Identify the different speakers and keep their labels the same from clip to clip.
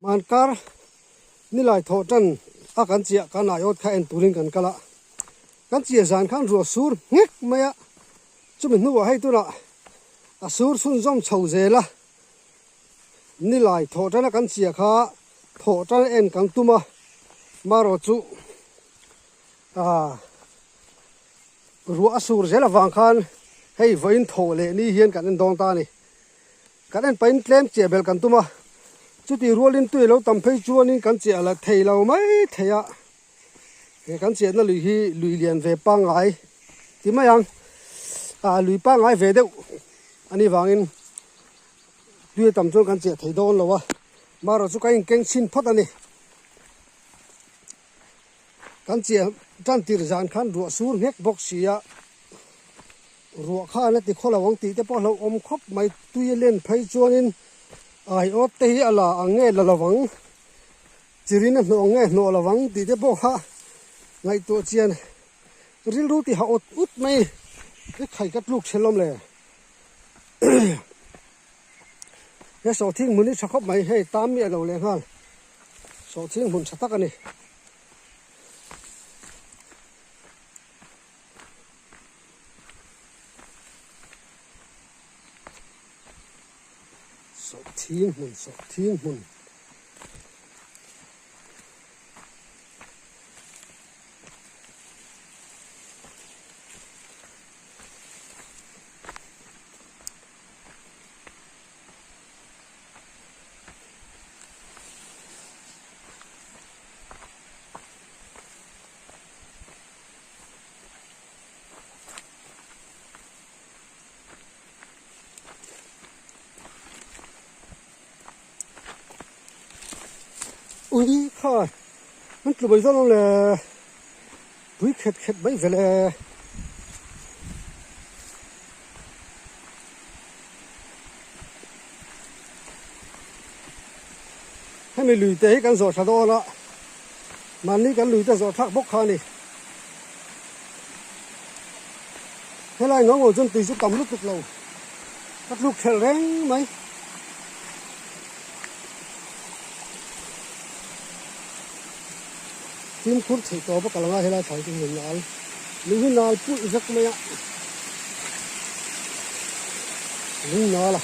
Speaker 1: Hmankar nilai thawh tan a kan chiah kan aiawt kha en turin kan kal a, kan chiah zan khan ruah sur nghek mai a, chumi hnuah hei tunah a sur chhunzawm chho zel a, nilai thawh tana kan chiah kha thawh tan en kan tum a, marawh chu aaa ruah a sur zel avang khan hei vawiin thawh leh ni hian kan en dawn ta a ni. Kan en pahin tlem chiah belh kan tum a, chutih rualin tui lo tam phei chuanin kan chiah la thei lo mai thei a, he kan chiahna lui hi lui lian ve pangngai ti mai ang, ah lui pangngai ve deuh a nih vangin tui a tam chuan kan chiah thei dawn lo a, marawh chu kan inkeng chhin phawt a ni. Kan chiah tan tir zan khan ruah sur nghek bawk si a, ruah khan a ti khaw lo ang tih te pawh a hlauhawm khawp mai. Tui a len phei chuanin aiawt te hi a la ang nge la lovang, chirin a hnawh ang nge hnawh lovang tih te pawh kha ngaihtuah chian rilru ti ha awt ut mai i khai ka tluk chhe lawm le. He sawhthing hmun hi tha khawp mai, hei tam miah lo lehnghal sawhthing hmun tha tak a ni. Sawhthing hmun sawhthing hmun. Ui kha an tlu mai zawk lo le pui khet khet mai vel e. Hemi lui te hi kan zawh tha dawn a, mahni kan lui te zawh thlak bawk kha a ni. Helai ngau ngau chuan tui chu tam lutuk lo, ka tluk thelh reng mai. Fimkhur theih tawh bawk a lang a helai thlai chu hei nal, lung hi nal pulh vek mai a, lung nal a.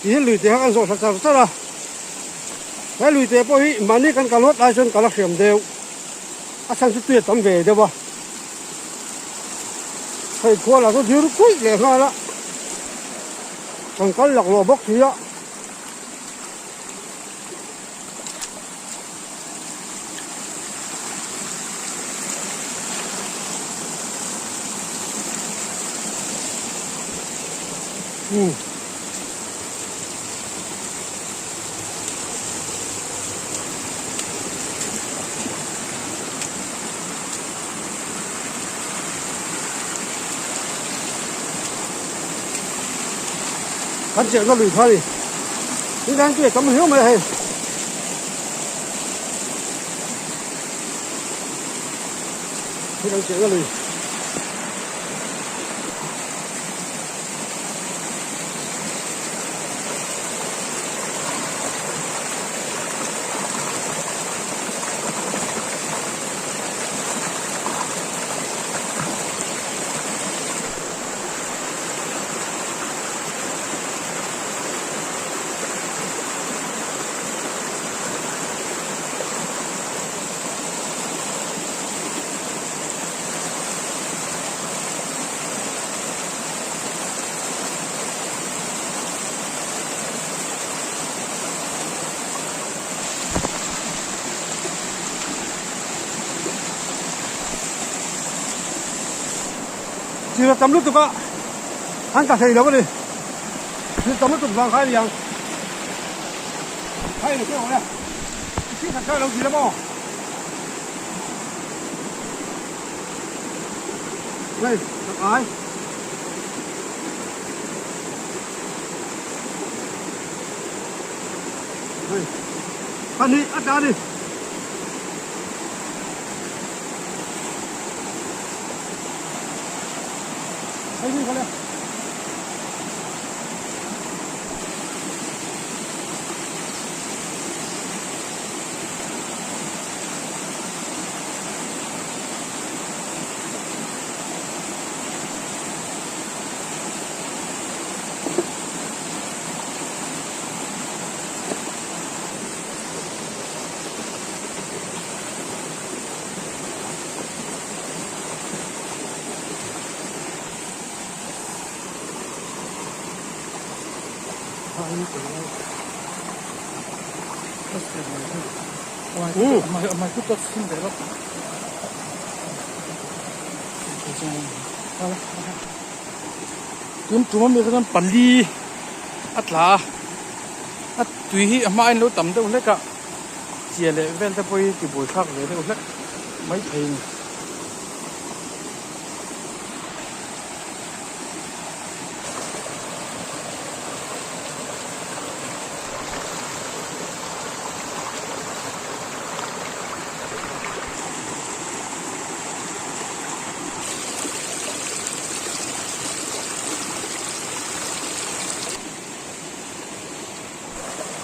Speaker 1: Tih hi lui te kha kan zawh thla char char a, he lui te pawh hi mahni kan kal ngawt lai chuan kal a hriam deuh, a chhan chu tui a tam ve deuh a, hei khua lah chu dir kuih leh nghal a, kan kal laklawh bawk si a. Umm. Kan chehna lui kha a ni. Tin tui a tam hiau mai a hei. Hei kan chehna lui. Thil a tam lutuk a an tla thei lo a ni thil tam lutuk vang kha a ni ang hei ni teuh le thil khat kha a lo dil a maw hei ka kai hei pahnih a tla a ni.
Speaker 2: Tun tum ami kha chuan pali a tla a, a tui hi a hmain lo tam deuh hlek a, chia leh vel te pawh hi tibuai thlak ve deuh hlek mai thei a ni.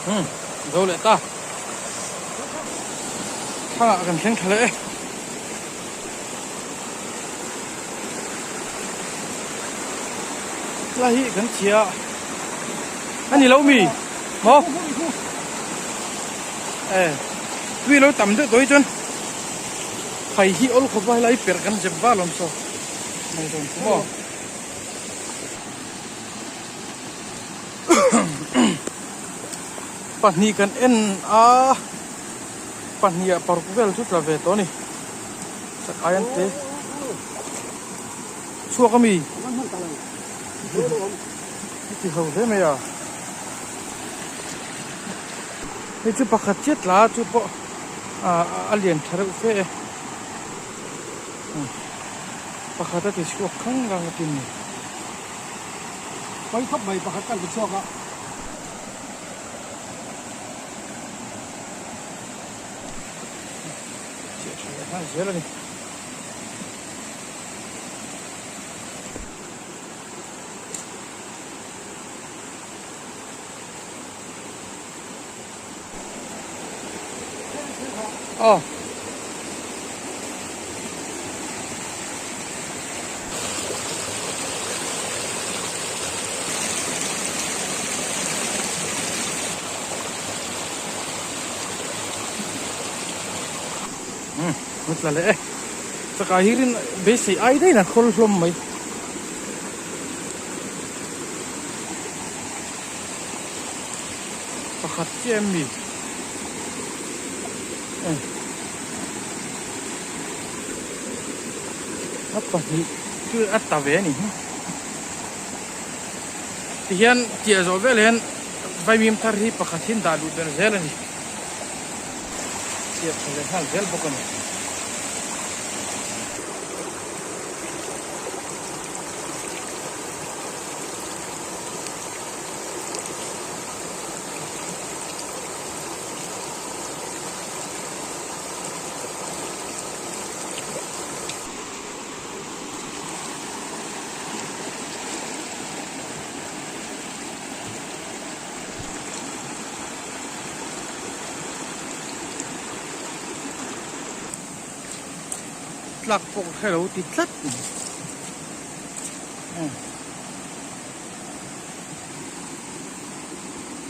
Speaker 2: Umm zo leh ta thlang ah kan thleng thla leh e. Lai hi kan chhia a ni lo mi maw e tui lo tam deuh tawh hi chuan phai hi awl khawp a helai perh kan zep val awm saw mai dawn chu maw. Pahnih kan en a pahnih ah paruk vel chu tla ve tawh a ni chak ai an te chhuak a mi heti ho hle mai a hei chu pakhat chiah tla chu pawh a lian tha reuh fe e pakhat a ti chhuak khang lang a tin ni.
Speaker 1: Pawi khawp mai pakhat kan ti chhuak a.
Speaker 2: Chiah tha leh nghal zel a ni. Aw. Umm hmu tla leh e. Chakah hirin beisei ai daihin a khawl hlawm mai. Pakhat chiah em mi? Eh. A pahnih chu a ta ve a ni hi. Tihian chiah zawh vel hian vaimim thar hi pakhat hi an dah luh ber zel a ni. Chiah tha leh nghal zel bawk a ni. Tlak pawh ka hrelo ti tlat mai.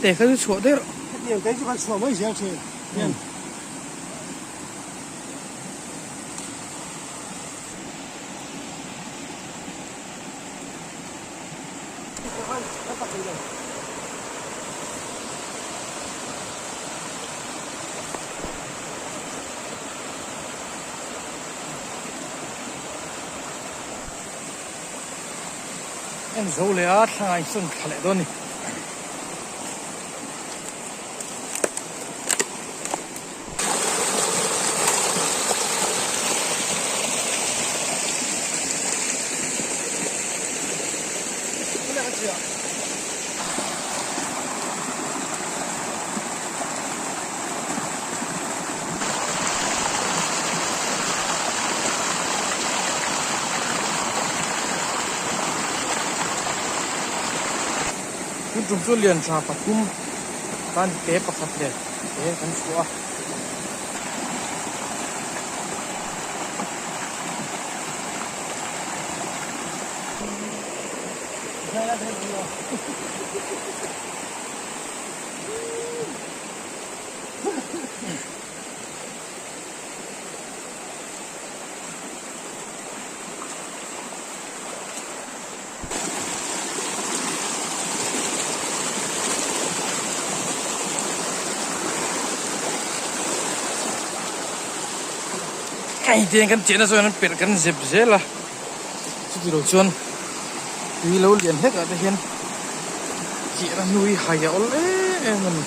Speaker 2: Te kha chu chhuah daih rawh.
Speaker 1: Hetiang te chu kan chhuah mai zel thin. Hian.
Speaker 2: En zo leh a thlang ah insawn thla leh dawn a ni. Tun tum chu lian tha pathum tan te pakhat leh te kan chhuah a. Hei tiang kan chiahna chuan an perh kan zep zel a, chuti lo chuan tui lo lian hlek ah te hian chiahna hnu hi hai a awl em em a ni.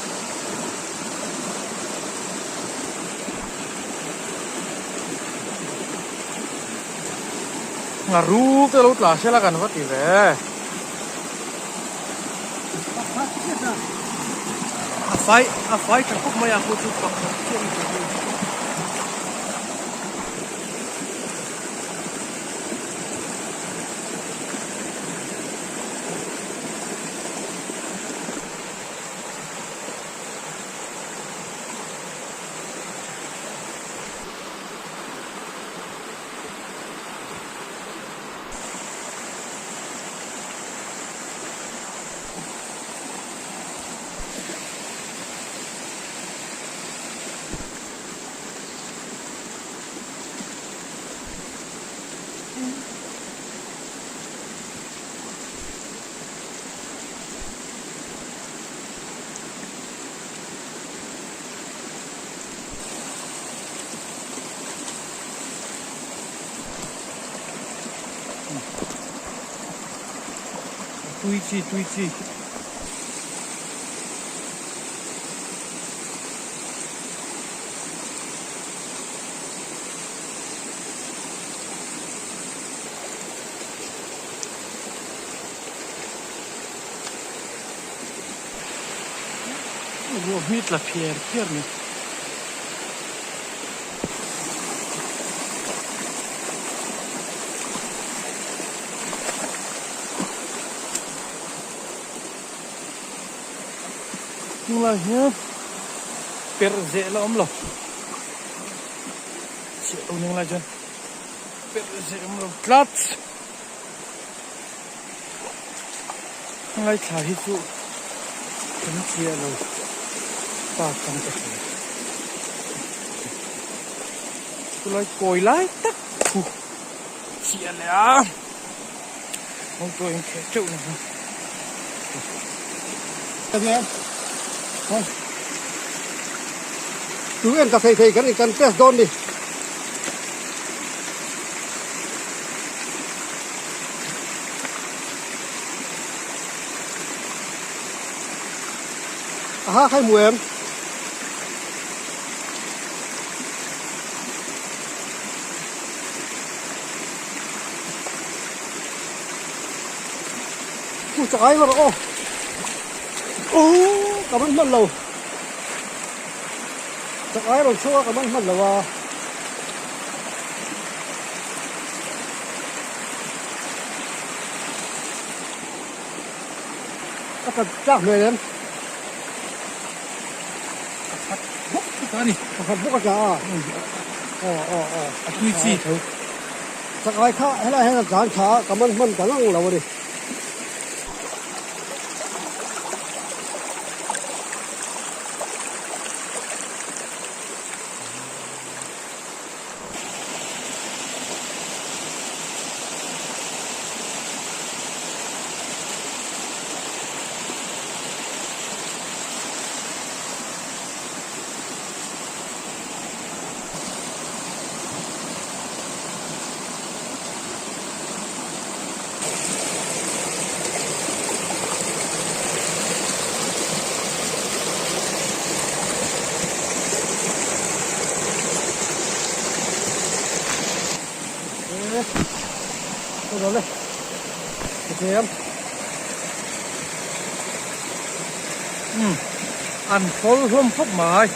Speaker 2: Ngharul te lo tla sela kan va ti ve. A fai a fai tha khawp mai a khu chu pakhat chiah ni tur a ni. Tui chi tui chi. Ruah hmi tla phiar phiar mai. Tunglai hian perh zeh la awm lo chhiah lo ning lai chuan perh zeh awm lo tlat ngaithla hi chu kan chiah lo ta chuan ka hria chulai kawi lai tak thu chiah leh a motor in kheh teuh ni
Speaker 1: Tu en ka thei thei kan in kan test dawn ni. Aha khai hmu em. Chu chak ai rawh aw. Aw ka man hman lo. Chak ai rawn chhuak a ka man hman lo a. A tla tlak hmel em?
Speaker 2: Pakhat bawk a tla a ni.
Speaker 1: Pakhat bawk a tla a. Aw aw aw.
Speaker 2: A tui chi.
Speaker 1: Chak ai kha helai hian a tlan thla a ka man hman ta ngang lo a ni.
Speaker 2: An hawl hlawm khawp mai.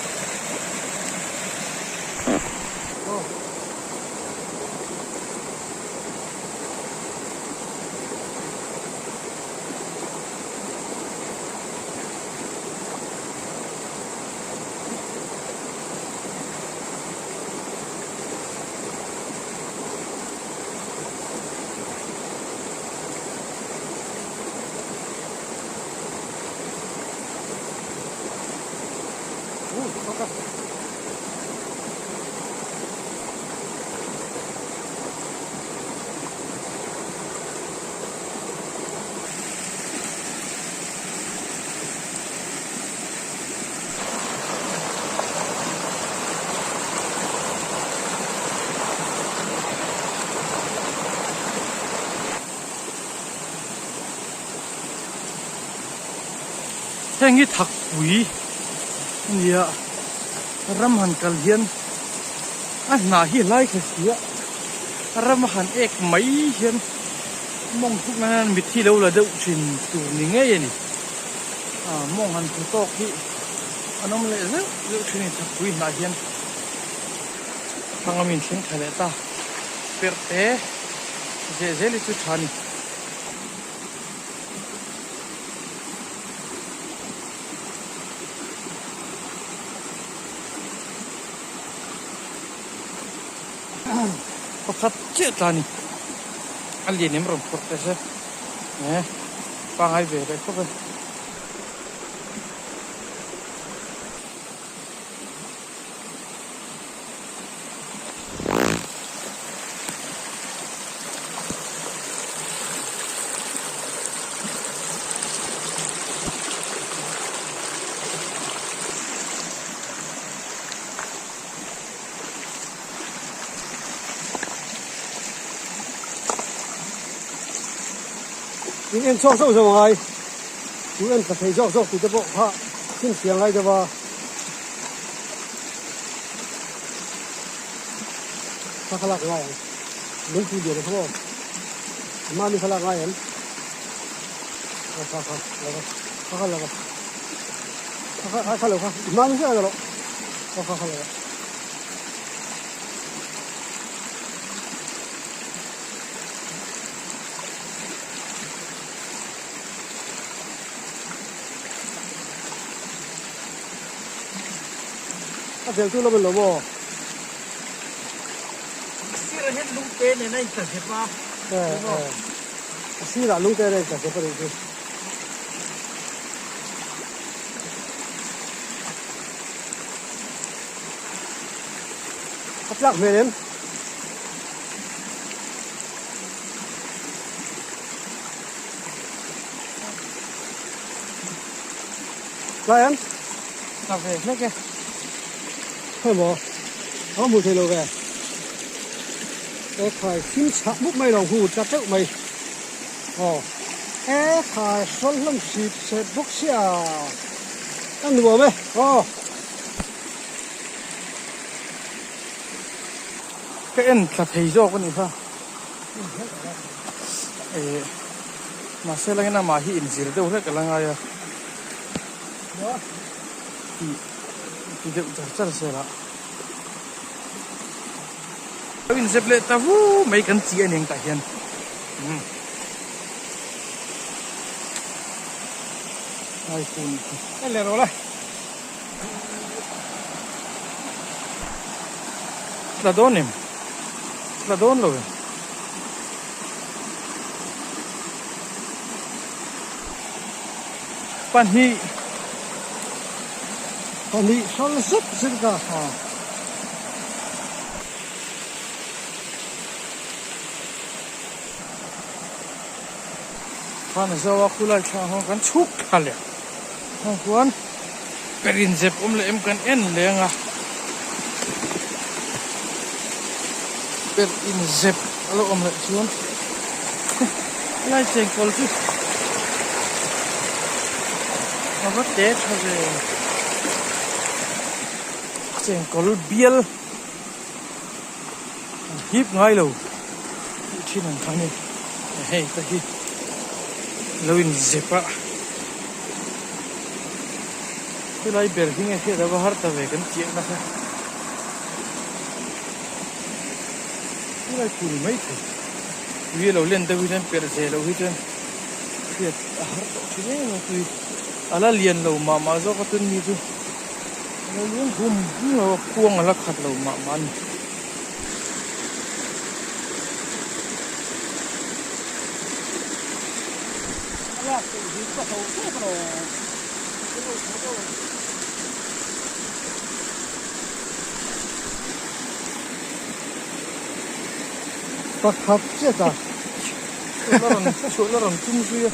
Speaker 2: Heng hi thak pui a ni a, ram han kal hian a hnah hi a lai thla si a, ram a han ek mai hian mawng tluk nan hian mitthi lo la deuh thin tur ni ngei a ni. Ah mawng han tlu tawk hi an awm leh zeuh zeuh thin a ni thak pui hnah hian thang a min thleng thla leh ta perh te zeh zel hi chu tha a ni. Pakhat chiah tla a ni a lian em rawn phawrh teh se eh pangai ve leh khawp e.
Speaker 1: In en chhuak zauh zauh angai chu en thla thei zawk zawk tih te pawh kha chhinchhiah ngai deuh a. Kha kha lak ngai ang lungpui lian kha maw mahni kha lak ngai em kha kha kha lo va kha kha lo va kha kha kha lo kha mahni chiah a rawh kha kha kha lo va. A vel tu lam an lo maw?
Speaker 2: A sirah hian lungte nen a intla zep a.
Speaker 1: A sirah lungte nen a intla zep a nih chu. A tlak hmel em? Tlai em?
Speaker 2: Tla ve hlek e.
Speaker 1: Hei maw? A hmu thei lo ve. E khai thim chhah mup mai lo hu tla teuh mai. Aw. E khai hrawl hlawm sip sep bawk sia. A nuam e. Aw.
Speaker 2: Ka en tla thei zawk a nih kha. Eh mahse langin amah hi inzir deuh hlek a la ngai a. Tih ti deuh char char zel a. Lo inzep leh ta vu mai kan chi a ni ang tah hian. Umm. Ai kun.
Speaker 1: En leh rawh le.
Speaker 2: Tla dawn em? Tla dawn lo em? Pahnih.
Speaker 1: Pahnih hral zet zet ka.
Speaker 2: Khan a zo a khulai thla ho kan chhuk thla leh. Heng chuan per inzep awm leh em kan en leng a per inzep a lo awm leh chuan helai chengkawl chu a va te tha ve chengkawl bial an hip ngai lo tih thin ang kha a ni hei te hi lo inzep a helai ber hi nge hriat ava har ta ve kan chiah na kha helai khu ni mai thei tui a lo len deuh hi chuan perh ve loh hi chuan hriat a har tawh thin em a tui a la lian lo mah mah zawk a tun mi chu a lo lian hum hum lo a kuang a la khat lo mah mah a ni.
Speaker 1: Pakhat chiah ta.
Speaker 2: Chhuah la rawn chhuah la rawn tum zui a.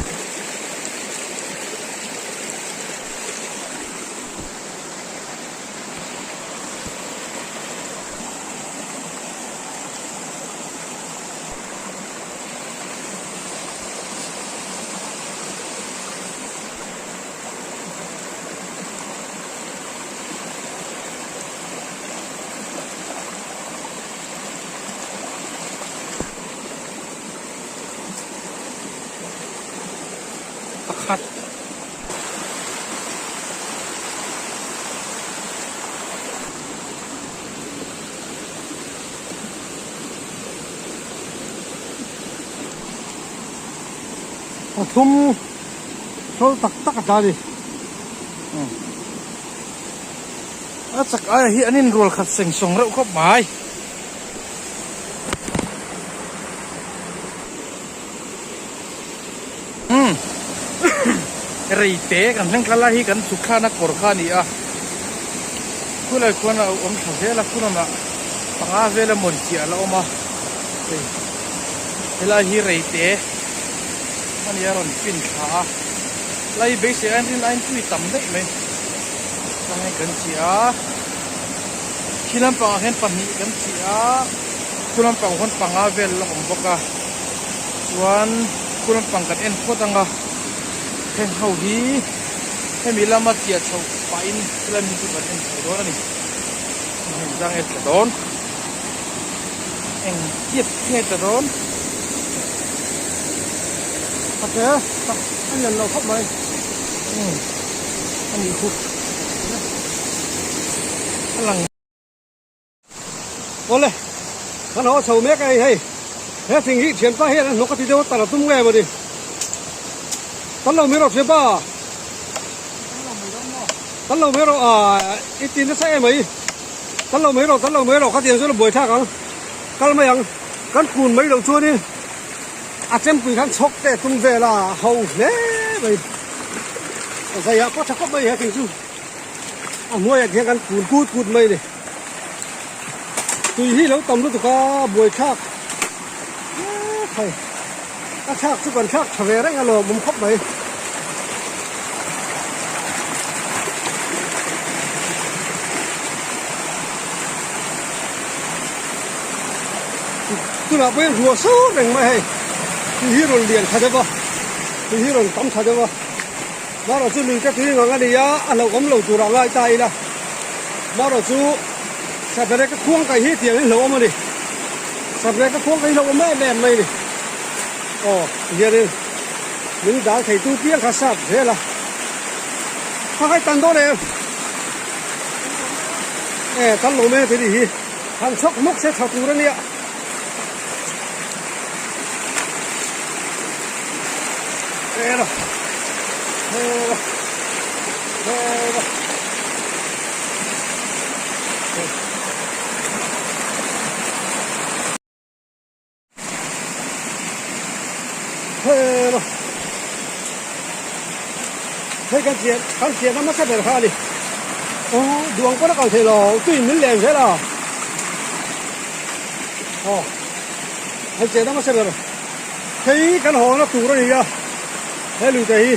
Speaker 1: Pathum hrawl tak tak a tla a ni.
Speaker 2: A chak aia hi an inrual khat seng sawng reuh khawp mai. Umm rei te kan thleng thla lai hi kan chhuk thlakna kawr kha a ni a, khulai khuan a awm thla zel a, khu lamah panga vel a mawn chiah a la awm a, hei helai hi rei te a ni a rawn fin thla a, lai beisei aiin rin aiin tui tam daih mai tlangin kan chiah a, khi lampangah hian pahnih kan chiah a, khu lampang khuan panga vel a la awm bawk a. Chuan khu lampang kan en phawt ang a, heng ho hi hemi lama chiah chhoh pahin helai mi chu kan en chho dawn a ni. Heng zang nge tla dawn? Eng tiat nge tla dawn?
Speaker 1: A te tak a lian lo khawp mai.
Speaker 2: Umm a nih khu a lang.
Speaker 1: Awle, kan haw chho mek a hei hei, he thing hi thianpa hian a hnawk a ti deuh a tar a tum nge maw ni? Tan lo mai rawh thianpa, tan lo mai rawh ah i ti nasa em mai, tan lo mai rawh tan lo mai rawh khatiang chuan a buai thlak ang, kal mai ang, kan kun mai loh chuanin a chempui khan chhawk te a tum vel a, a ho hle mai, zaiah pawh tha khawp mai he thing chu. A hnuaiah khian kan kun kut kut mai a ni. Tui hi lo tam lutuk a, buai thlak hei a thlak chu kan thlak tha ve reng a lawmawm khawp mai. Tunah pawh hian ruah sur reng mai hei tui hi rawn lian tha deuh a, tui hi rawn tam tha deuh a. Marawh chu lui ka tui ngang a ni a, a hlauhawm lo tur ah ngai ta ila. Marawh chu Sabereka khuang kaih hi tiang in hlauhawm a ni. Sabereka khuang kaih hi hlauhawm em em mai a ni. Aw tihianin min dal thei tu piang kha sap zel a. Kha khai tan dawn em? E tan lo mai a ti nih hi. Han chhawk hmawk se tha tur a nia. Hei kan chian kan chian a hmasa ber kha a ni aw duang pawn a kal thei lo tuiin min len zel a aw kan chian a hmasa ber hei kan hawn a tur a ni a he lui te hi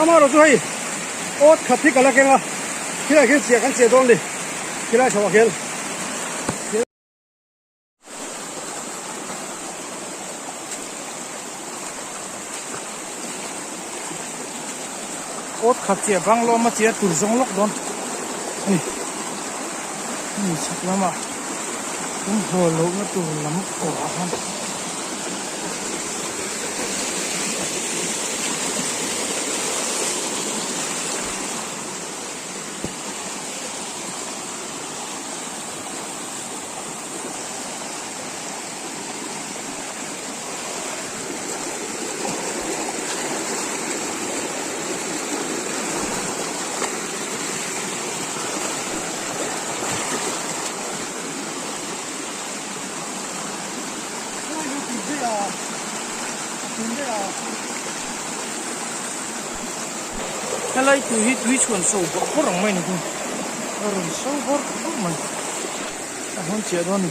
Speaker 1: amaherawh chu hei awt khat hi ka la keng a khilai khian chiah kan chiah dawn a ni khilai chhoah khian.
Speaker 2: Awt khat chiah bang lawm a tia tur zawng lawk dawn a ni. Hemi chhak lamah kan haw lohna tur lam kawrah khan. Helai tui hi tui chhuan so bawrh bawrh ang mai ni thung a rawn so bawrh bawrh mai. A hawn chiah dawn a ni.